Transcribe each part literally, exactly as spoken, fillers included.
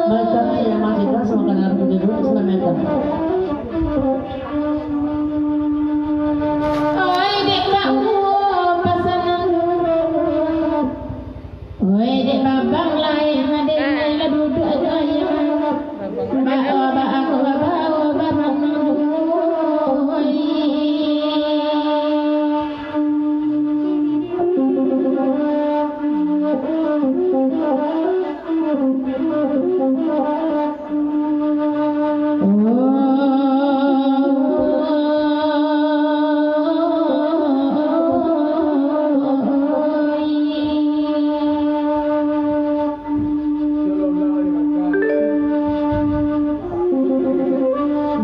Baiklah, saya masih keras, maka dalam video dulu, selamat datang. Oi, dek Pak Uwo, pasanan dulu. Oi, dek Babang, lai nan dek, lai lah duduak ajo ayah. Babang. Ba-, ba-, ba-, ba-, ba-, ba-, ba-, ba-, oi.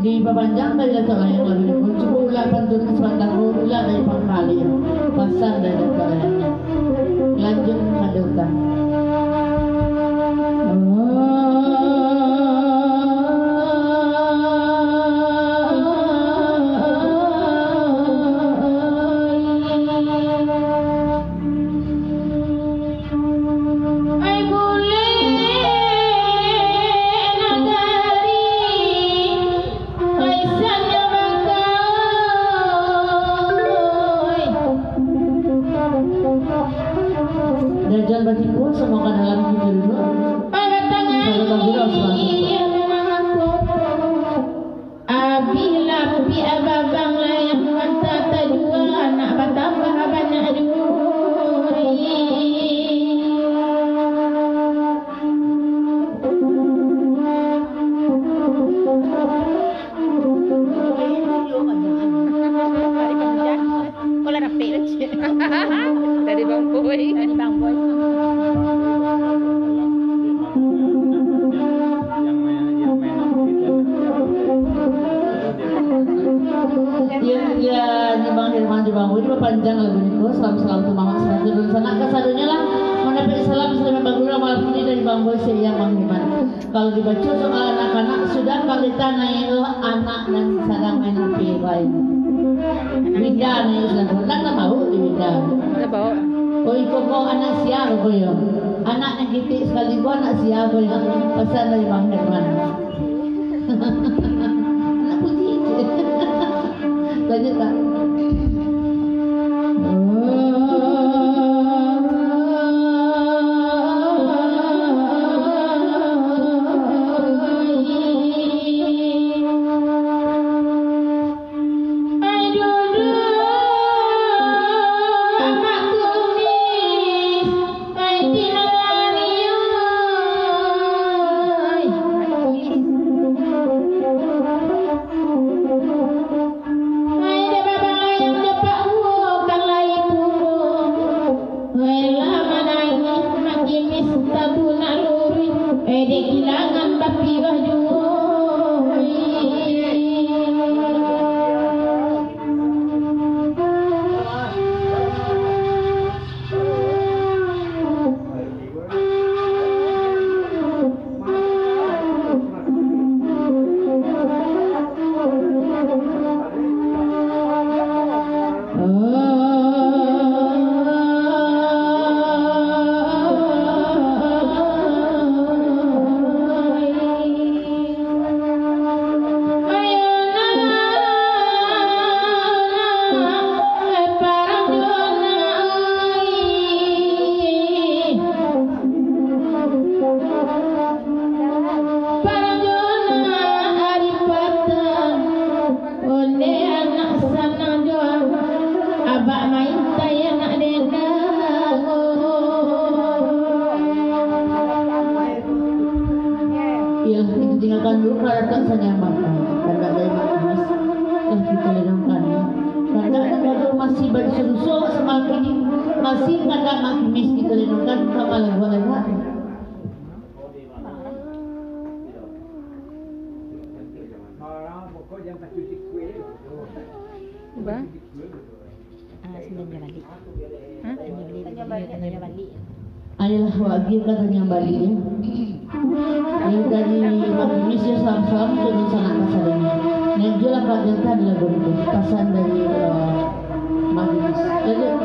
Dipapanjang tadi lah, cubo ulang pantun sabanta ko, ulang dari pangkali, pasan dari pangkali. Lanjut ka Dota. Ai bulik nagari, Aisyah bangkai. Dajjal batipu, semoga dalam video dulu. Pada tangan Salam Gurau, selamat. Iya, memang aku. Abih lapik ababang layah mata tajua, anak batambah banyak juo. Dari Bang Boy. Dari Bang Boy. Iya, iya, di Bang Herman, di Bang Boy, dipapanjang lagu niko. Salam-salam tu, Mamak Seratus dan sanak kasadonyo lah. Mandapek salam, salam bagurau malam ini dari Bang Boy, saya Bang Herman. Kalau dibaco soal anak-anak, sudah kalita naiak lo anak nan sadang main H P lain. Winda naiak sadang, ndak tahu di Winda. Ndak tahu. Oh, iko ko anak sia ko yo. Anak nan kitik sakali ko anak sia ko yo. Pasan dari Bang Herman. Anak puji. Lanjut, Kak. Ai, dek babalayang jo Pak Uwo, kan lai pulo. Ai, lah manangih, makimis tabu nak luruih. Ai, dek kilangan bapirah juo. Onde anak sanang jo, abak maintai anak denda. Iyolah, kito tinggakan dulu karatak sanyamakan. Kandak dari Mak Kimis, lah kito lenongkan. Kandak nan masih baduso-duso samalam kini, masih kandak Mak Kimis kito lenongkan, ka malah buat lewat. Ba? Ah, sambilan jo balik. Ha? Sambilan jo balik. Sambilan jo balik. Ayolah, wak agiah ka tanyo balik, yo. Yang tadi Mak Kimis, yo, salam-salam tu, sanak kasadonyo. Nan juo lah Kak Delta di lagu itu. Pasan dari, eh, Mak Kimis. Lanjut.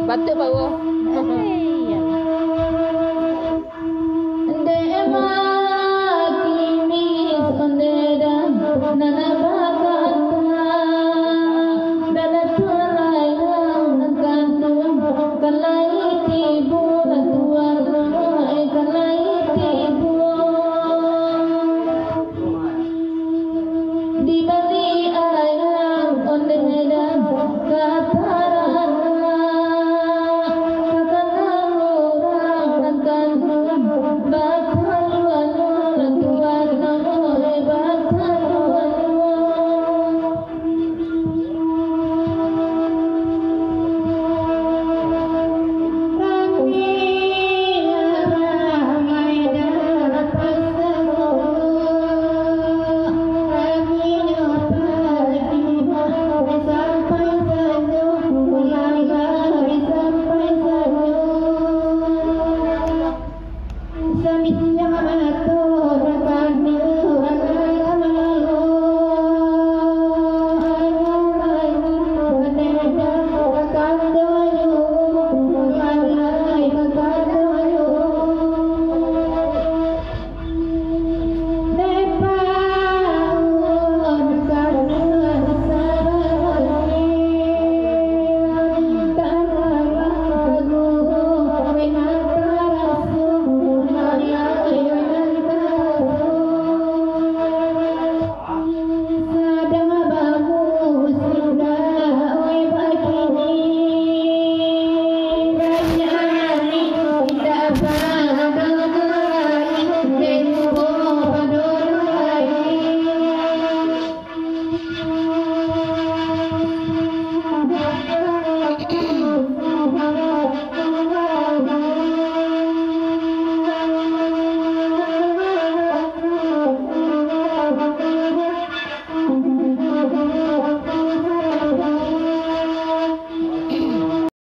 Batuk, Pak Wo.